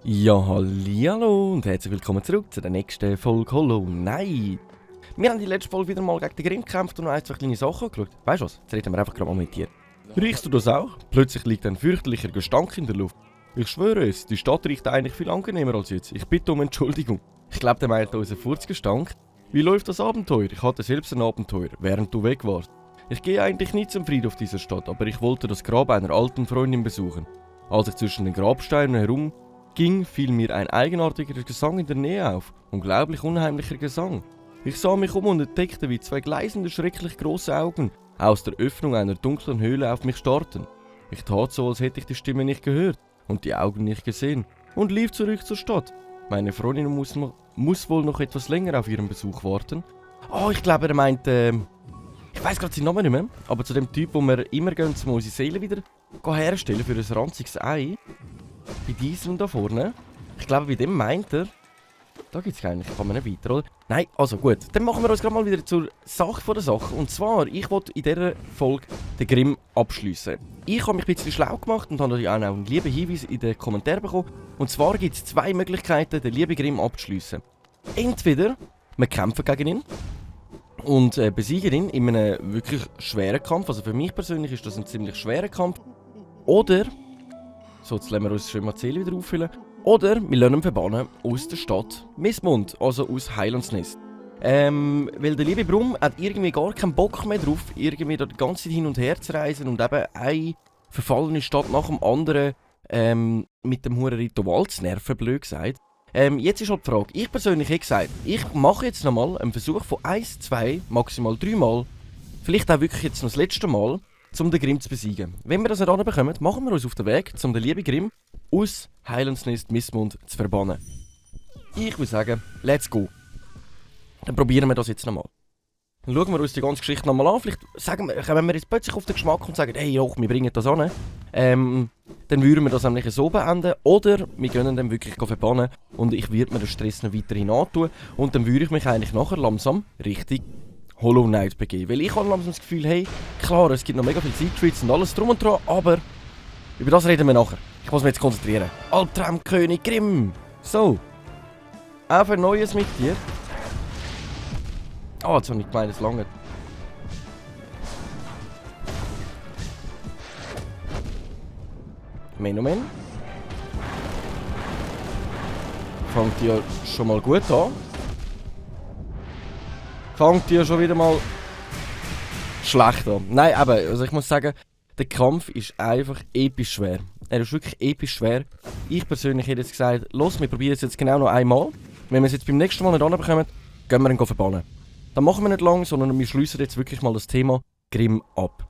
Ja, hallihallo und herzlich willkommen zurück zu der nächsten Folge Hollow Knight. Wir haben die letzte Folge wieder mal gegen den Grimm gekämpft und noch ein, zwei kleine Sachen angeschaut. Weißt du was? Jetzt reden wir einfach gerade mal mit dir. Riechst du das auch? Plötzlich liegt ein fürchterlicher Gestank in der Luft. Ich schwöre es, die Stadt riecht eigentlich viel angenehmer als jetzt. Ich bitte um Entschuldigung. Ich glaube, der meint unseren Furzgestank. Wie läuft das Abenteuer? Ich hatte selbst ein Abenteuer, während du weg warst. Ich gehe eigentlich nie zum Friedhof dieser Stadt, aber ich wollte das Grab einer alten Freundin besuchen. Als ich zwischen den Grabsteinen herum ging, fiel mir ein eigenartiger Gesang in der Nähe auf. Unglaublich unheimlicher Gesang. Ich sah mich um und entdeckte, wie zwei gleißende, schrecklich große Augen aus der Öffnung einer dunklen Höhle auf mich starrten. Ich tat so, als hätte ich die Stimme nicht gehört und die Augen nicht gesehen und lief zurück zur Stadt. Meine Freundin muss wohl noch etwas länger auf ihren Besuch warten. Oh, ich glaube, er meint, ich weiß gerade seinen Namen nicht mehr, aber zu dem Typ, wo wir immer gehen, um unsere Seele wieder herstellen für ein ranziges Ei. Bei diesem da vorne. Ich glaube, bei dem meint er. Da gibt es eigentlich, kann man nicht weiter, oder? Nein, also gut. Dann machen wir uns gerade mal wieder zur Sache von der Sache. Und zwar, ich wollte in dieser Folge den Grimm abschliessen. Ich habe mich ein bisschen schlau gemacht und habe natürlich auch einen lieben Hinweis in den Kommentaren bekommen. Und zwar gibt es zwei Möglichkeiten, den lieben Grimm abzuschliessen. Entweder wir kämpfen gegen ihn und besiegen ihn in einem wirklich schweren Kampf. Also für mich persönlich ist das ein ziemlich schwerer Kampf. Oder so, jetzt lassen wir uns schon mal die Seele wieder auffüllen. Oder wir lassen ihn verbannen aus der Stadt Mistmund, also aus Heilandsnest. Weil der liebe Brumm hat irgendwie gar keinen Bock mehr drauf, irgendwie da die ganze Zeit hin und her zu reisen und eben eine verfallene Stadt nach dem anderen mit dem huren Ritual zu nerven, blöd gesagt. Jetzt ist halt die Frage, ich persönlich habe gesagt, ich mache jetzt nochmal einen Versuch von 1, 2, maximal 3 Mal, vielleicht auch wirklich jetzt noch das letzte Mal, um den Grimm zu besiegen. Wenn wir das nicht anbekommen, machen wir uns auf den Weg, um den lieben Grimm aus Heilandsnest Mistmund zu verbannen. Ich würde sagen, let's go. Dann probieren wir das jetzt nochmal. Dann schauen wir uns die ganze Geschichte nochmal an. Vielleicht kommen wir jetzt plötzlich auf den Geschmack und sagen, hey, doch, wir bringen das an. Dann würden wir das nämlich so beenden. Oder wir können dann wirklich verbannen und ich würde mir den Stress noch weiterhin antun. Und dann würde ich mich eigentlich nachher langsam richtig Hollow Knight begeben. Weil ich habe langsam das Gefühl, hey, klar, es gibt noch mega viele Side-Treats und alles drum und dran, aber über das reden wir nachher. Ich muss mich jetzt konzentrieren. Albtraumkönig Grimm! So. Auf ein neues mit dir. Ah, jetzt habe ich gemeint, es lange. Menomen. Fangt ja schon mal gut an. Fangt ja schon wieder mal schlecht an. Nein, aber also ich muss sagen, der Kampf ist einfach episch schwer. Er ist wirklich episch schwer. Ich persönlich hätte jetzt gesagt, los, wir probieren es jetzt genau noch einmal. Wenn wir es jetzt beim nächsten Mal nicht anbekommen, gehen wir ihn verbannen. Dann machen wir nicht lang, sondern wir schließen jetzt wirklich mal das Thema Grimm ab.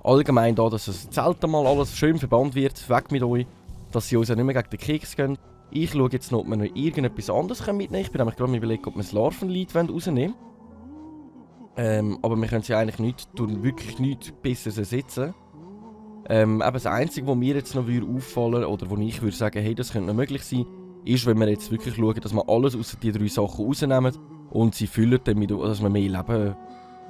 Allgemein da, dass es selten mal alles schön verbannt wird, weg mit euch, dass sie uns ja nicht mehr gegen den Keks gehen. Ich schaue jetzt noch, ob wir noch irgendetwas anderes mitnehmen können. Ich bin nämlich gerade mal überlegen, ob wir das Larvenlied rausnehmen wollen. Aber wir können sie eigentlich nicht, wirklich nichts Besseres ersetzen. Eben das Einzige, was mir jetzt noch auffallen würde, oder wo ich würde sagen, hey, das könnte noch möglich sein, ist, wenn wir jetzt wirklich schauen, dass wir alles außer die 3 Sachen rausnehmen und sie füllen damit, dass wir mehr Leben,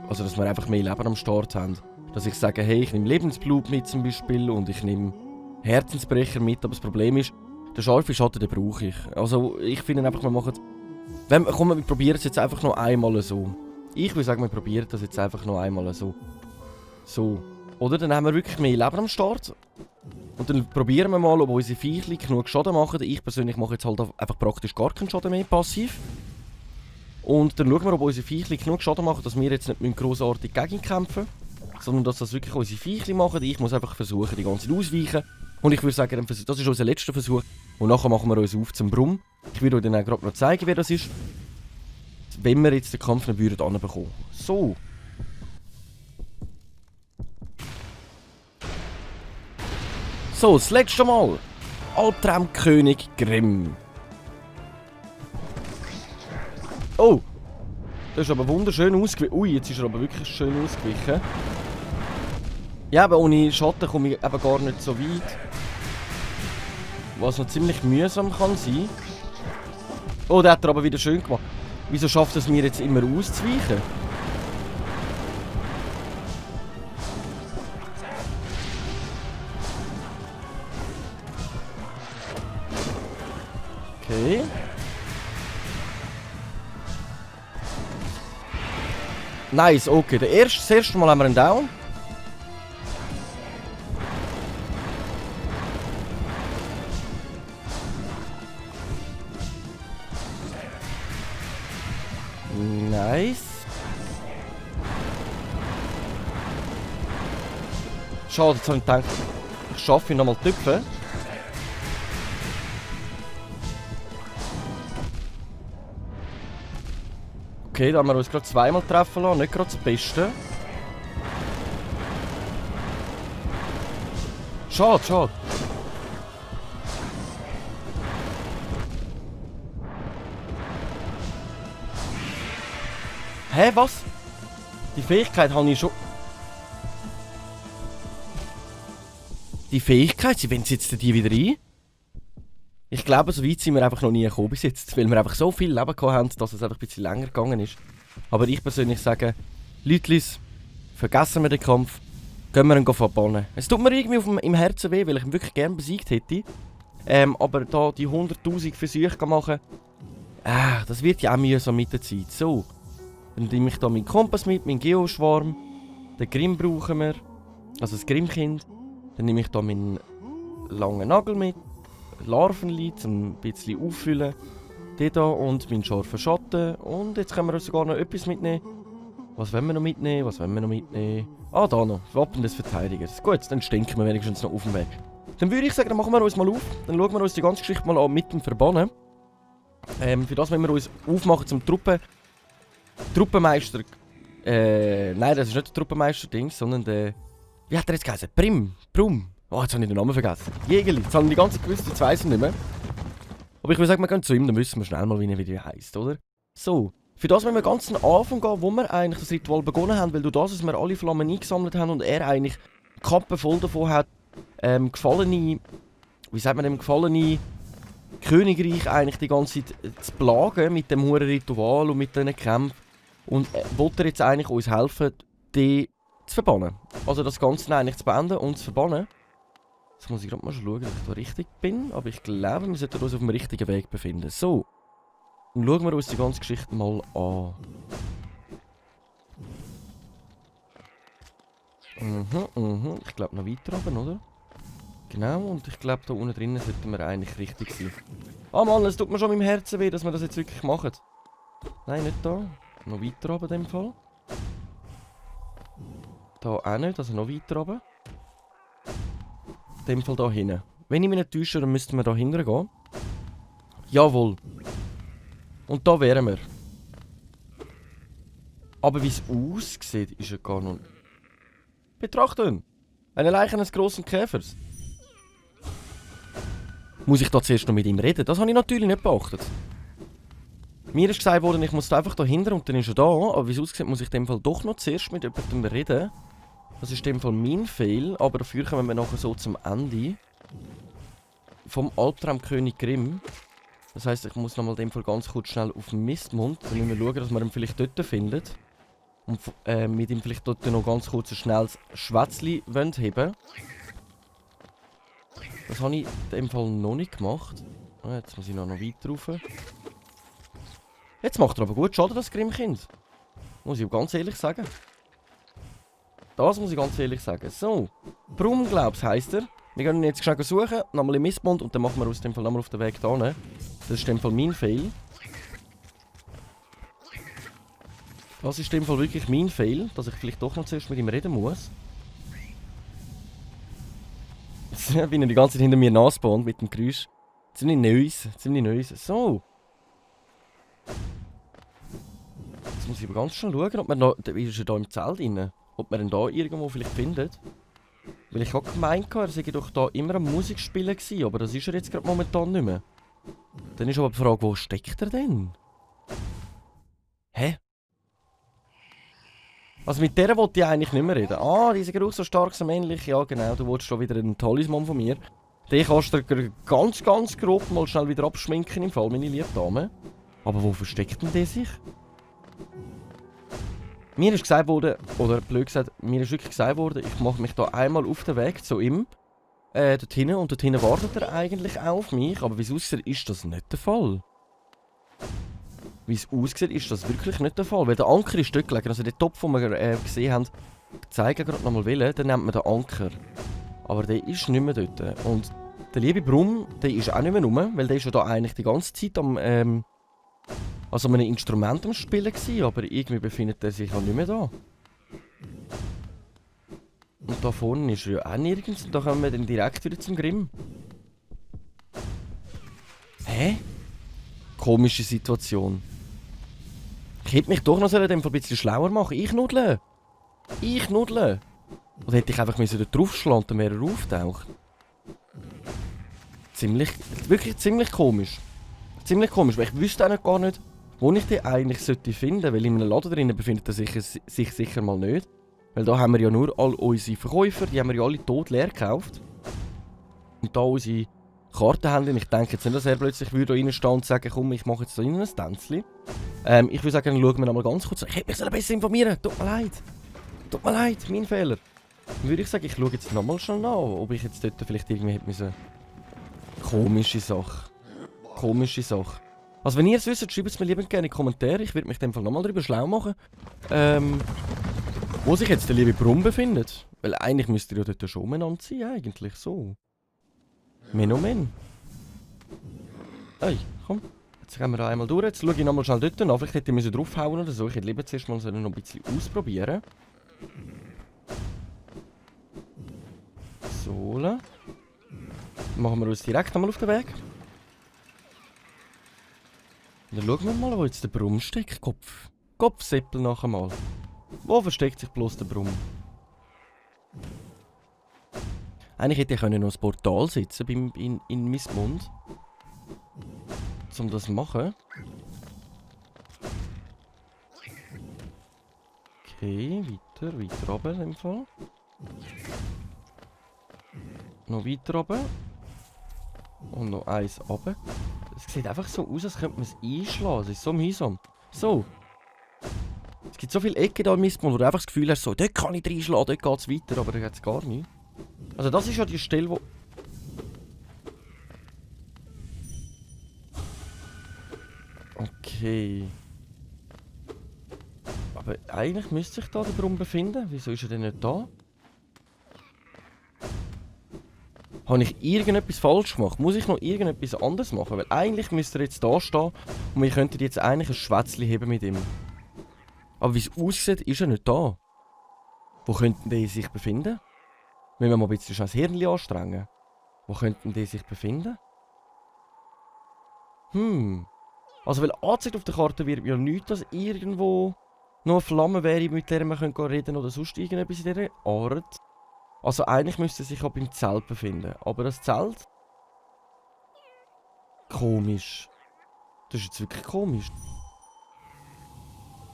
also dass wir einfach mehr Leben am Start haben. Dass ich sage, hey, ich nehme Lebensblut mit zum Beispiel und ich nehme Herzensbrecher mit, aber das Problem ist, den scharfen Schatten, den brauche ich. Also ich finde einfach, wir machen wir probieren es jetzt einfach noch einmal so. Ich würde sagen, wir probieren das jetzt einfach noch einmal so. So. Oder dann haben wir wirklich mehr Leben am Start. Und dann probieren wir mal, ob unsere Viechli genug Schaden machen. Ich persönlich mache jetzt halt einfach praktisch gar keinen Schaden mehr, passiv. Und dann schauen wir, ob unsere Viechli genug Schaden machen, dass wir jetzt nicht grossartig gegen ihn kämpfen müssen, sondern dass das wirklich unsere Viechli machen. Ich muss einfach versuchen, die ganze Zeit ausweichen. Und ich würde sagen, das ist unser letzter Versuch. Und nachher machen wir uns auf zum Brumm. Ich würde euch dann auch gerade noch zeigen, wie das ist. Wenn wir jetzt den Kampf nicht würden anbekommen. So. So, das letzte Mal. Albtraumkönig Grimm. Oh. Das ist aber wunderschön ausgewichen. Ui, jetzt ist er aber wirklich schön ausgewichen. Ja, aber ohne Schatten komme ich eben gar nicht so weit. Was noch ziemlich mühsam kann sein. Oh, der hat er aber wieder schön gemacht. Wieso schafft es mir jetzt immer auszuweichen? Okay. Nice, okay. Das erste Mal haben wir einen Down. Nice. Schade, jetzt habe ich gedacht, ich schaffe ihn nochmal Tüpfen. Okay, da haben wir uns gerade zweimal treffen lassen, nicht gerade das Beste. Schade, schade. Hä, was? Die Fähigkeit habe ich schon... Die Fähigkeit, sie wenden jetzt die wieder ein? Ich glaube, so weit sind wir einfach noch nie gekommen bis jetzt, weil wir einfach so viel Leben gehabt haben, dass es einfach ein bisschen länger gegangen ist. Aber ich persönlich sage, Leutlis, vergessen wir den Kampf, gehen wir ihn verbannen. Es tut mir irgendwie im Herzen weh, weil ich ihn wirklich gerne besiegt hätte. Aber da die 100'000 Versuche machen, das wird ja auch mühsam mit der Zeit. So, dann nehme ich da meinen Kompass mit, meinen Geoschwarm, den Grimm brauchen wir, also das Grimmkind. Dann nehme ich da meinen langen Nagel mit. Larvenlied, um ein bisschen auffüllen. Den hier und meinen scharfen Schatten. Und jetzt können wir uns sogar noch etwas mitnehmen. Was wollen wir noch mitnehmen? Was wollen wir noch mitnehmen? Ah, da noch. Wappen des Verteidigers. Gut, dann stinken wir wenigstens noch auf dem Weg. Dann würde ich sagen, dann machen wir uns mal auf. Dann schauen wir uns die ganze Geschichte mal an mit dem Verbannen. Für das, wenn wir uns aufmachen zum Truppenmeister. Nein, das ist nicht der Truppenmeister-Ding, sondern der... Wie hat er jetzt geheißen? Brum. Oh, jetzt habe ich den Namen vergessen. Jägerli. Jetzt habe ich die ganze Zeit gewusst, jetzt weiss ich nicht mehr. Aber ich würde sagen, wir gehen zu ihm, dann wissen wir schnell mal, wie er wieder heisst, oder? So. Für das müssen wir ganz am Anfang gehen, wo wir eigentlich das Ritual begonnen haben, weil durch das, dass wir alle Flammen eingesammelt haben und er eigentlich Kappen voll davon hat, gefallene Königreich eigentlich die ganze Zeit zu plagen mit dem hohen Ritual und mit diesen Kämpfen. Und wollte er jetzt eigentlich uns helfen, die zu verbannen. Also das Ganze eigentlich zu beenden und zu verbannen. Jetzt muss ich gerade mal schauen, ob ich da richtig bin. Aber ich glaube, wir sollten uns auf dem richtigen Weg befinden. So. Dann schauen wir uns die ganze Geschichte mal an. Ich glaube noch weiter oben, oder? Genau, und ich glaube, da unten drinnen sollten wir eigentlich richtig sein. Ah Mann, es tut mir schon im Herzen weh, dass wir das jetzt wirklich machen. Nein, nicht da. Noch weiter oben in dem Fall. Da auch nicht, also noch weiter oben. In dem Fall da hinten. Wenn ich mich nicht täusche, dann müssten wir da hinten gehen. Jawohl. Und da wären wir. Aber wie es aussieht, ist ja gar noch... Betrachten! Eine Leiche eines grossen Käfers. Muss ich da zuerst noch mit ihm reden? Das habe ich natürlich nicht beachtet. Mir ist gesagt worden, ich muss da einfach da hinten und dann ist er da. Aber wie es aussieht, muss ich in dem Fall doch noch zuerst mit jemandem reden. Das ist in dem Fall mein Fail, aber dafür kommen wir nachher so zum Ende. Vom Albtraumkönig Grimm. Das heisst, ich muss nochmal in dem Fall ganz kurz schnell auf den Mistmund. Dann müssen wir schauen, dass wir ihn vielleicht dort findet. Und mit ihm vielleicht dort noch ganz kurz ein schnelles Schwätzli heben. Das habe ich in dem Fall noch nicht gemacht. Jetzt muss ich noch weiter rauf. Jetzt macht er aber gut, schade das Grimmkind. Muss ich ganz ehrlich sagen. Das muss ich ganz ehrlich sagen. So, Brum, glaub's, heisst er. Wir gehen ihn jetzt schnell suchen, nochmal im Mistmund und dann machen wir aus dem Fall nochmal auf den Weg da. Das ist in dem Fall mein Fail. Das ist in dem Fall wirklich mein Fail, dass ich vielleicht doch noch zuerst mit ihm reden muss. Jetzt bin ich die ganze Zeit hinter mir nachspawnt mit dem Geräusch. Ziemlich neues, So. Jetzt muss ich aber ganz schnell schauen, ob man da... Ist er da im Zelt drin? Ob man ihn da irgendwo vielleicht findet. Weil ich habe gemeint, er sei doch da immer am Musik spielen gewesen, aber das ist er jetzt gerade momentan nicht mehr. Dann ist aber die Frage, wo steckt er denn? Hä? Also mit der wollte ich eigentlich nicht mehr reden. Ah, dieser Geruch so stark, so männlich. Ja genau, du wolltest schon wieder einen Talisman von mir. Den kannst du ganz grob mal schnell wieder abschminken im Fall, meine liebe Dame. Aber wo versteckt denn der sich? Mir ist gesagt worden, oder blöd gesagt, mir ist wirklich gesagt worden, ich mache mich da einmal auf den Weg zu ihm. Dorthin, und dorthin wartet er eigentlich auch auf mich. Aber wie es aussieht, ist das nicht der Fall. Wie es aussieht, ist das wirklich nicht der Fall. Weil der Anker ist dort gelegen. Also der Topf, den wir gesehen haben, zeigen gerade nochmal Willen, den nennt man den Anker. Aber der ist nicht mehr dort. Und der liebe Brumm, der ist auch nicht mehr rum, weil der ist ja da eigentlich die ganze Zeit am also an einem Instrument am Spielen gewesen, aber irgendwie befindet er sich auch nicht mehr da. Und da vorne ist er ja auch nirgends und da kommen wir dann direkt wieder zum Grimm. Hä? Komische Situation. Ich hätte mich doch noch ein bisschen schlauer machen. Ich nudle. Oder hätte ich einfach da draufschlagen und dann wäre er auftaucht. Wirklich ziemlich komisch. Ziemlich komisch, weil ich wüsste auch gar nicht, wo ich den eigentlich finden sollte, weil in einem Laden drinnen befindet er sich sicher mal nicht. Weil da haben wir ja nur all unsere Verkäufer, die haben wir ja alle tot leer gekauft. Und da unsere Karten haben, und ich denke jetzt nicht, dass er plötzlich da reinstehen und sagen, komm, ich mache jetzt da rein ein Tänzchen. Ich würde sagen, schauen wir noch mal ganz kurz. Ich hätte mich besser informieren. Tut mir leid, mein Fehler. Dann würde ich sagen, ich schaue jetzt noch mal schnell nach, ob ich jetzt dort vielleicht irgendwie hätte müssen. Komische Sache. Also wenn ihr es wisst, schreibt es mir lieber gerne in die Kommentare. Ich würde mich in dem Fall nochmal darüber schlau machen. Wo sich jetzt der liebe Brumm befindet. Weil eigentlich müsste er ja dort schon umeinander sein, eigentlich so. Men. Ey, komm. Jetzt gehen wir da einmal durch. Jetzt schaue ich nochmal schnell dort nach. Vielleicht hätte ich draufhauen oder so. Ich hätte lieber zuerst mal noch ein bisschen ausprobieren. So. Dann machen wir uns direkt einmal auf den Weg. Und dann schauen wir mal, wo jetzt der Brumm steckt. Kopfsäppel nachher mal. Wo versteckt sich bloß der Brumm? Eigentlich hätte ich noch das Portal setzen in Missmund. Um das zu machen. Okay, weiter runter in dem Fall. Noch weiter runter. Und noch eins runter. Es sieht einfach so aus, als könnte man es einschlagen. Es ist so mühsam. So. Es gibt so viele Ecken da im Missmund, wo du einfach das Gefühl hast, so, dort kann ich reinschlagen, dort geht es weiter, aber da geht es gar nicht. Also das ist ja die Stelle, wo... Okay. Aber eigentlich müsste sich da der Brumm befinden. Wieso ist er denn nicht da? Habe ich irgendetwas falsch gemacht? Muss ich noch irgendetwas anderes machen? Weil eigentlich müsste er jetzt da stehen und wir könnten jetzt eigentlich ein Schwätzchen heben mit ihm. Aber wie es aussieht, ist er nicht da. Wo könnten die sich befinden? Wenn wir mal ein bisschen das Hirn anstrengen. Wo könnten die sich befinden? Also weil angezeigt auf der Karte wird ja nichts, dass irgendwo noch eine Flamme wäre, mit der wir reden können oder sonst irgendetwas in dieser Art. Also eigentlich müsste er sich auch beim Zelt befinden. Aber das Zelt... Komisch. Das ist jetzt wirklich komisch.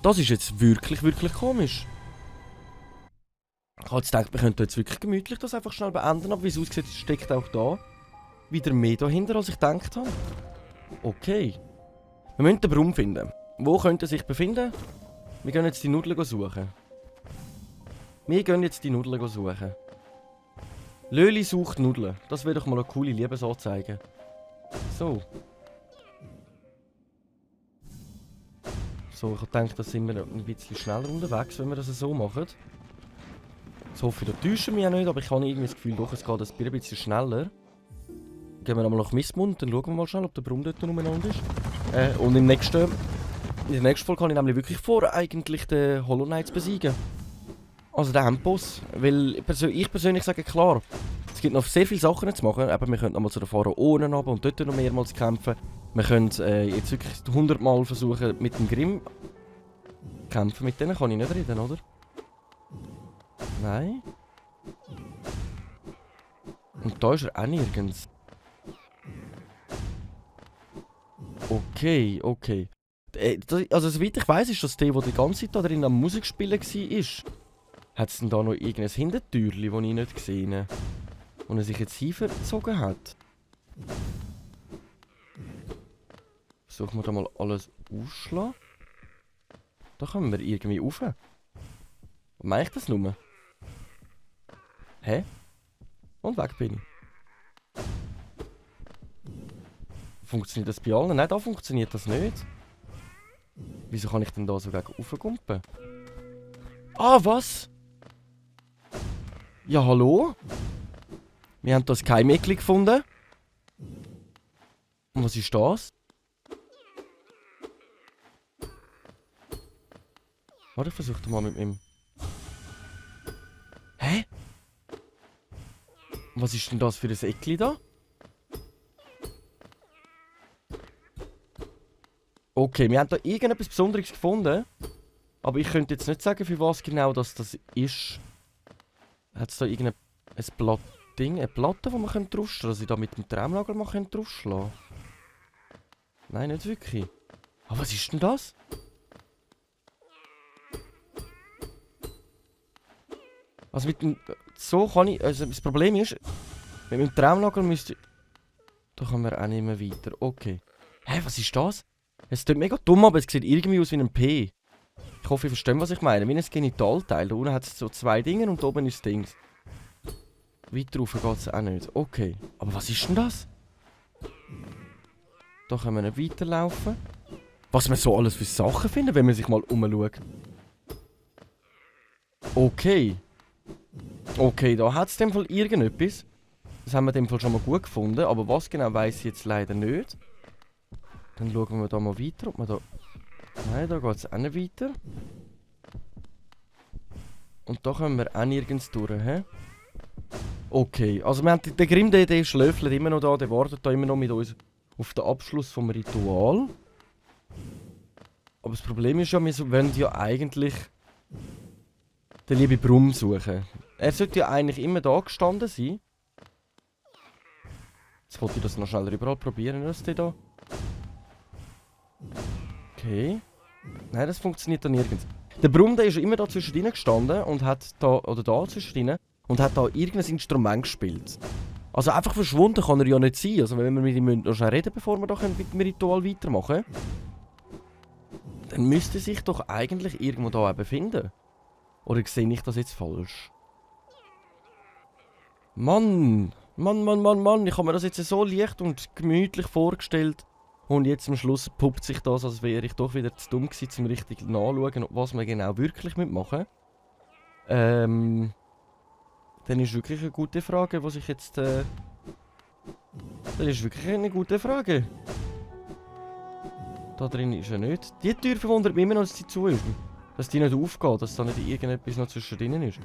Das ist jetzt wirklich komisch. Ich habe jetzt gedacht, wir könnten jetzt wirklich gemütlich das einfach schnell beenden, aber wie es aussieht, steckt auch da wieder mehr dahinter, als ich gedacht habe. Okay. Wir müssen den Brumm finden. Wo könnte er sich befinden? Wir gehen jetzt die Nudeln suchen. Löli sucht Nudeln. Das wäre doch mal eine coole Liebesanzeige. So. So, ich gedacht, da sind wir ein bisschen schneller unterwegs, wenn wir das so machen. Ich hoffe, da täuschen wir ja nicht, aber ich habe irgendwie das Gefühl, doch, es geht ein bisschen schneller. Gehen wir nochmal nach Missmund, dann schauen wir mal schnell, ob der Brumm dort umeinander ist. Und in der nächsten Folge habe ich nämlich wirklich vor, eigentlich den Hollow Knight zu besiegen. Also den Endboss. Weil ich persönlich sage, klar, es gibt noch sehr viele Sachen zu machen, aber wir können nochmal zu den Pharaonen runter und dort noch mehrmals kämpfen. Wir können jetzt wirklich 100 Mal versuchen, mit dem Grimm kämpfen. Mit denen kann ich nicht reden, oder? Nein. Und da ist er auch nirgends. Okay. Also soweit ich weiss, ist das der die ganze Zeit da drin am Musik spielen war. Hat es denn da noch irgendein Hintertürchen, das ich nicht gesehen habe? Und er sich jetzt hinverzogen hat? Versuchen wir da mal alles ausschlagen. Da kommen wir irgendwie rauf. Meine ich das nur? Hä? Und weg bin ich. Funktioniert das bei allen? Nein, da funktioniert das nicht. Wieso kann ich denn da so gegen raufgumpen? Ah, was? Ja, hallo? Wir haben hier ein Geheimmittel gefunden. Und was ist das? Warte, ich versuche mal mit ihm. Hä? Was ist denn das für ein Eckli da? Okay, wir haben da irgendetwas Besonderes gefunden. Aber ich könnte jetzt nicht sagen, für was genau das ist. Hat es da irgendein eine Platte, die man draufschlagen kann, dass ich da mit dem Traumnagel mal draufschlagen kann? Nein, nicht wirklich. Aber was ist denn das? Also mit dem... So kann ich... Also das Problem ist, mit dem Traumnagel müsste... Da kommen wir auch nicht mehr weiter. Okay. Hä, was ist das? Es klingt mega dumm, aber es sieht irgendwie aus wie ein P. Ich hoffe, ihr versteht, was ich meine. Wie ein Genitalteil. Da unten hat es so zwei Dinge und oben ist das Ding. Weiter rauf geht es auch nicht. Okay. Aber was ist denn das? Da können wir nicht weiterlaufen. Was man so alles für Sachen finden, wenn man sich mal umschaut. Okay. Okay, da hat es in dem Fall irgendetwas. Das haben wir in dem Fall schon mal gut gefunden. Aber was genau weiss ich jetzt leider nicht. Dann schauen wir da mal weiter, ob wir da... Nein, da geht es auch nicht weiter. Und da können wir auch nirgends durch, hä? Okay, also wir haben den Grimm, der schlöfelt immer noch da, der wartet da immer noch mit uns auf den Abschluss vom Ritual. Aber das Problem ist ja, wir wollen ja eigentlich den lieben Brumm suchen. Er sollte ja eigentlich immer da gestanden sein. Jetzt wollte ich das noch schnell überall probieren, dass der da... Okay. Nein, das funktioniert da nirgends. Der Brumm, der ist immer da zwischendrin gestanden und hat da, oder da zwischendrin, und hat da irgendein Instrument gespielt. Also einfach verschwunden kann er ja nicht sein. Also wenn wir mit ihm noch schnell reden, bevor wir da mit dem Ritual weitermachen, dann müsste er sich doch eigentlich irgendwo da befinden. Oder sehe ich das jetzt falsch? Mann! Mann! Ich habe mir das jetzt so leicht und gemütlich vorgestellt. Und jetzt am Schluss puppt sich das, als wäre ich doch wieder zu dumm gewesen, um richtig nachzuschauen, was wir genau wirklich mitmachen. Dann ist wirklich eine gute Frage, was ich jetzt... Das ist wirklich eine gute Frage. Da drin ist er nicht. Die Tür verwundert mich immer noch, dass sie zu ist. Dass die nicht aufgeht, dass da nicht irgendetwas noch zwischen drinnen ist.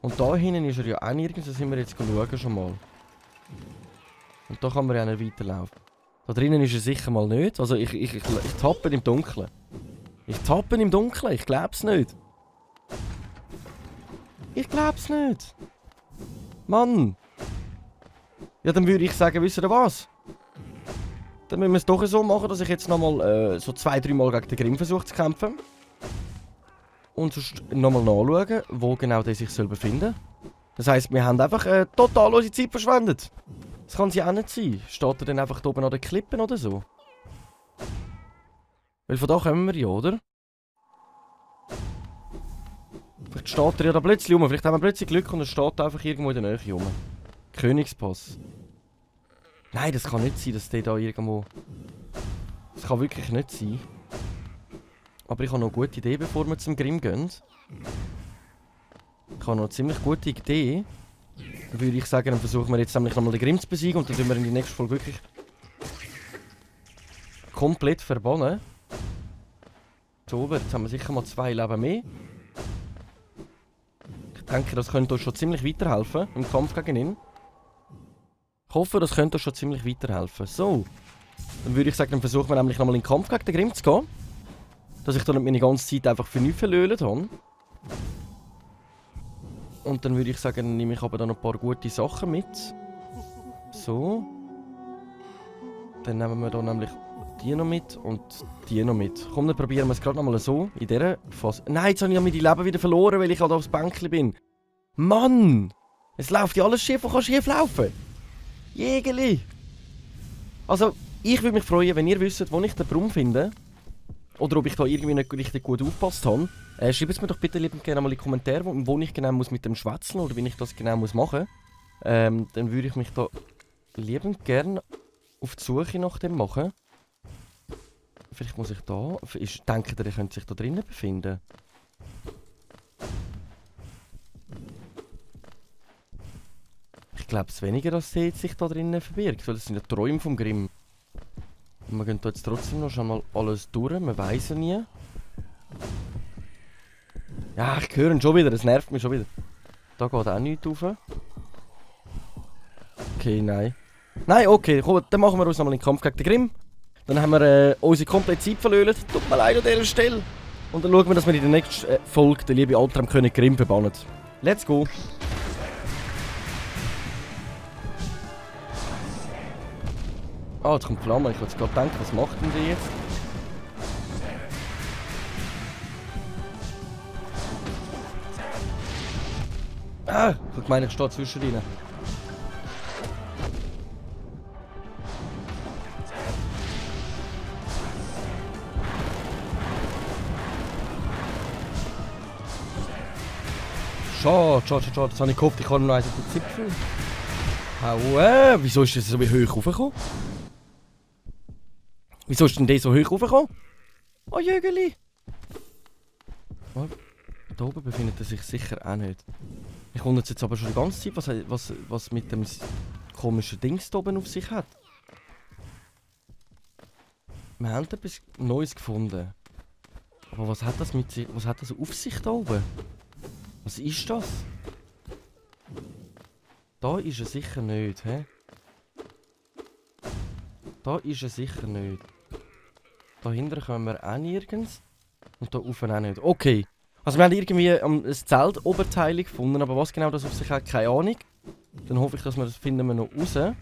Und da hinten ist er ja auch nirgends, da sind wir jetzt schauen schon mal. Und da kann man ja nicht weiterlaufen. Da drinnen ist er sicher mal nicht. Also ich tappe im Dunkeln. Ich glaub's nicht. Ich glaub's nicht. Mann. Ja, dann würde ich sagen, wisst ihr was? Dann müssen wir es doch so machen, dass ich jetzt nochmal so 2-3 Mal gegen den Grimm versuche zu kämpfen. Und sonst nochmal nachschauen, wo genau der sich befinden soll. Das heisst, wir haben einfach total unsere Zeit verschwendet. Das kann es ja auch nicht sein. Steht er dann einfach da oben an den Klippen oder so? Weil von da kommen wir ja, oder? Vielleicht steht er ja da plötzlich rum. Vielleicht haben wir plötzlich Glück und er steht einfach irgendwo in der Nähe rum. Königspass. Nein, das kann nicht sein, dass der da irgendwo... Das kann wirklich nicht sein. Aber ich habe noch eine gute Idee, bevor wir zum Grimm gehen. Ich habe noch eine ziemlich gute Idee. Dann würde ich sagen, dann versuchen wir jetzt nämlich nochmal den Grimm zu besiegen und dann sind wir in die nächste Folge wirklich komplett verbannen. So, jetzt haben wir sicher mal 2 Leben mehr. Ich denke, das könnte uns schon ziemlich weiterhelfen im Kampf gegen ihn. Ich hoffe, das könnte uns schon ziemlich weiterhelfen. So, dann würde ich sagen, dann versuchen wir nämlich nochmal in den Kampf gegen den Grimm zu gehen. Dass ich da nicht meine ganze Zeit einfach für nichts verlöhlt habe. Und dann würde ich sagen, dann nehme ich aber dann noch ein paar gute Sachen mit. So. Dann nehmen wir da nämlich die noch mit und die noch mit. Komm, dann probieren wir es gerade nochmal so. In dieser Phase. Nein, jetzt habe ich ja meine Leben wieder verloren, weil ich halt aufs Bänkchen bin. Mann! Es läuft ja alles schief, was kann schief laufen? Jägeli! Also, ich würde mich freuen, wenn ihr wisst, wo ich den Brumm finde. oder ob ich da irgendwie nicht richtig gut aufgepasst habe. Schreibt es mir doch bitte liebend gerne mal in die Kommentare, wo ich genau muss mit dem schwätzeln oder wie ich das genau muss machen. Dann würde ich mich da liebend gerne auf die Suche nach dem machen. Vielleicht muss ich da... Ich denke, der könnte sich da drinnen befinden. Ich glaube es weniger, dass der sich da drinnen verbirgt, weil das sind ja Träume vom Grimm. Und wir gehen da jetzt trotzdem noch schon mal alles durch, man weiß ja nie. Ja, ich höre ihn schon wieder, das nervt mich schon wieder. Da geht auch nichts rauf. Okay, nein. Nein, okay, komm, dann machen wir uns nochmal einen Kampf gegen den Grimm. Dann haben wir unsere komplette Zeit verloren. Tut mir leid an dieser Stelle. Und dann schauen wir, dass wir in der nächsten Folge den lieben Albtraumkönig Grimm verbannen. Let's go! Ah, jetzt kommt Flamme. Ich habe jetzt gerade gedacht, was macht denn die jetzt? Ah, ich meine, ich stehe zwischen ihnen. Schade. Das habe ich gehofft, ich kann noch eins auf den Zipfel. Wieso ist das so hoch raufgekommen? Wieso ist denn der so hoch raufgekommen? Oh Jögeli! Oh, da oben befindet er sich sicher auch nicht. Ich wundere jetzt aber schon die ganze Zeit, was mit dem komischen Dings da oben auf sich hat. Wir haben etwas Neues gefunden. Aber was hat das mit sich, was hat das auf sich da oben? Was ist das? Da ist er sicher nicht, hä? Da ist er sicher nicht. Dahinter kommen wir auch nirgends. Und da oben auch nicht. Okay. Also wir haben irgendwie ein Zelt Oberteil gefunden, aber was genau das auf sich hat, keine Ahnung. Dann hoffe ich, dass wir das finden wir noch raus. Da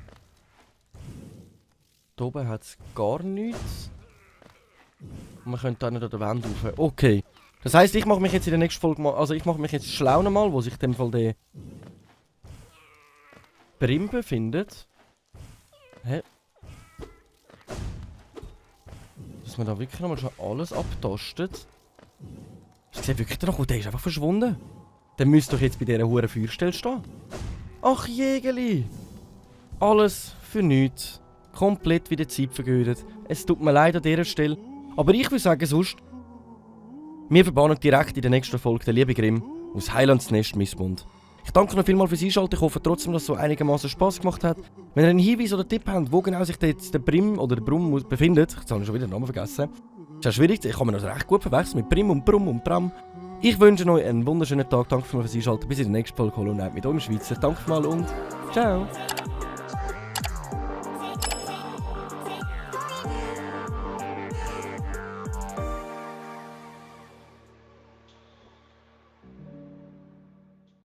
oben hat es gar nichts. Und wir können da nicht an der Wand rauf. Okay. Das heisst, ich mache mich jetzt in der nächsten Folge mal... Also ich mache mich jetzt schlau nochmal, wo sich in dem Fall der... Brim befindet. Hä? Dass man da wirklich nochmal schon alles abtastet. Ich sehe wirklich noch, der ist einfach verschwunden. Der müsste doch jetzt bei dieser hohen Feuerstelle stehen. Ach Jägeli! Alles für nichts. Komplett wieder Zeit vergeudet. Es tut mir leid an dieser Stelle. Aber ich würde sagen sonst... Wir verbannen direkt in der nächsten Folge den lieben Grimm aus Heilandsnest Missmund. Ich danke noch vielmals fürs Einschalten. Ich hoffe trotzdem, dass es so einigermaßen Spass gemacht hat. Wenn ihr einen Hinweis oder Tipp habt, wo genau sich jetzt der Brim oder der Brumm befindet, jetzt habe ich schon wieder den Namen vergessen. Ist ja schwierig, ich kann mir das recht gut verwechseln mit Brim und Brumm und Bram. Ich wünsche euch einen wunderschönen Tag. Danke fürs Einschalten. Bis in der nächsten Folge Hollow Knight mit eurem Schweizer. Danke mal und ciao!